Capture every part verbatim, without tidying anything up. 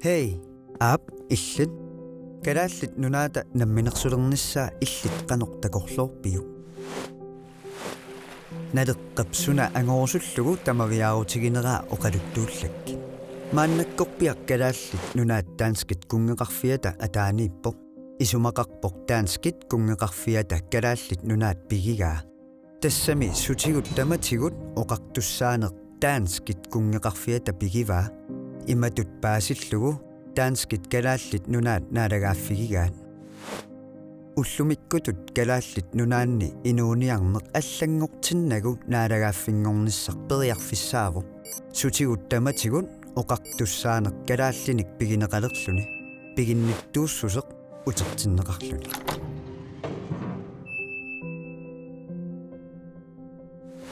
Hej, aap, illit. Kalaallit Nunaata namminersulernissaa illit qanoq takorloorpiuk? Naleqqap suna angorusullugu tamaviaarutigineraa oqaluttuullakkit. Maannakkorpiaq Kalaallit Nunaat danskit kunngeqarfiata ataaniippoq. Isumaqarpoq danskit kunngeqarfiata Kalaallit Nunaat pigigaa. Tassami sutigut tamatigut oqartussaaneq danskit kunngeqarfiata pigivaa. Imatut paasillugu danskit Kalaallit Nunaat naalagaaffigigaat. Ullumikkutut Kalaallit Nunaanni inuuniarneq allanngortinnagu naalagaaffinngornissaq periarfissaavoq. Sutigut tamatigut oqartussaaneq kalaallinik pigineqalerluni, piginnittuussuseq utertinneqarluni.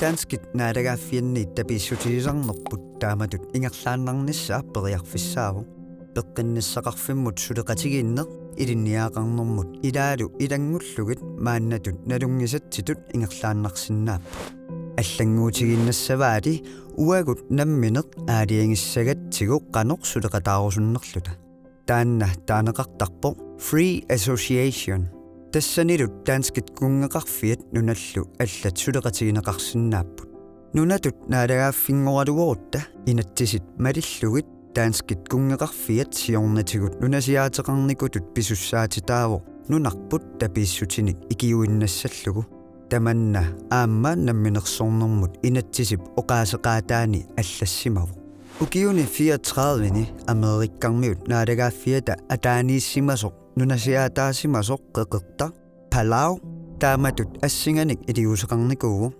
Danskit naalagaaffianniit tapiissutigisarnerput taamatut ingerlaannarnissaa periarfissaavoq. Peqqinnissaqarfimmut suleqatigiinneq ilinniagaqarnermut ilaalu ilanngullugit maannatut nalunngisatsitut ingerlaannarsinnaapput. Allannguutigiinnassavaali uagut nammineq aalajangissagatsigu qanoq suleqataarusunnerluta. Taanna taaneqartarpoq free association. Tassanilu danskit kunngeqarfiat nunallu allat suleqatigineqarsinnaapput. Nunatut naalagaaffinngoraluarutta inatsisit malillugit danskit kunngeqarfiat siornatigut nunasiaateqarnikutut pisussaatitaavoq nunarput tapiissutinik ikiuinnassallugu. Tamanna aamma namminersornermut inatsisip oqaaseqaataani allassimavoq. Ukiuni fireogtredive-ni Amerikkarmiut naalagaaffiata ataaniissimasoq nunasiaataasimasoq qeqertaq Palau taamatut assinganik iliuuseqarnikuuvoq.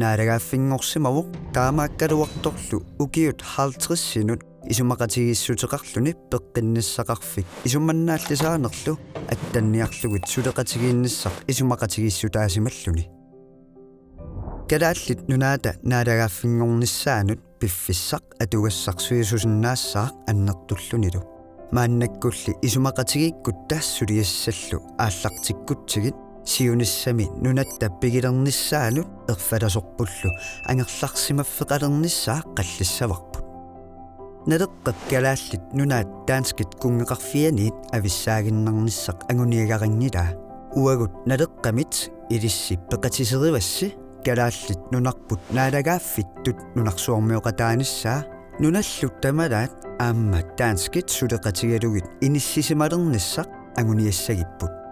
Naalagaaffinngorsimavoq taamaakkaluartorlu ukiut halvtredsinut isumaqatigiissuteqarluni peqqinnissaqarfik isumannaallisaanerlu attanniarlugit suleqatigiinnissaq isumaqatigiissutaasimalluni. Kalaallit Nunaata naalagaaffinngornissaanut piffissaq atugassaq suisusinnaassaaq annertullunilu. Maannakkulli isumaqatigiikkutta suliassallu aallartikkutsigit siunissami nunatta pigilernissaanut erfalasorpullu angerlarsimaffeqalernissaa qallissavarput. Naleqqap Kalaallit Nunaat danskit kunngeqarfianiit avissaaginnarnissaq anguniagarinngilaa. Uagut Naleqqamit ilissi peqatiserivassi Kalaallit Nunarput naalagaaffittut nunarsuarmioqataanissaa nunallu tamalaat aamma danskit suleqatigalugit inissisimalernissaq anguniassagipput.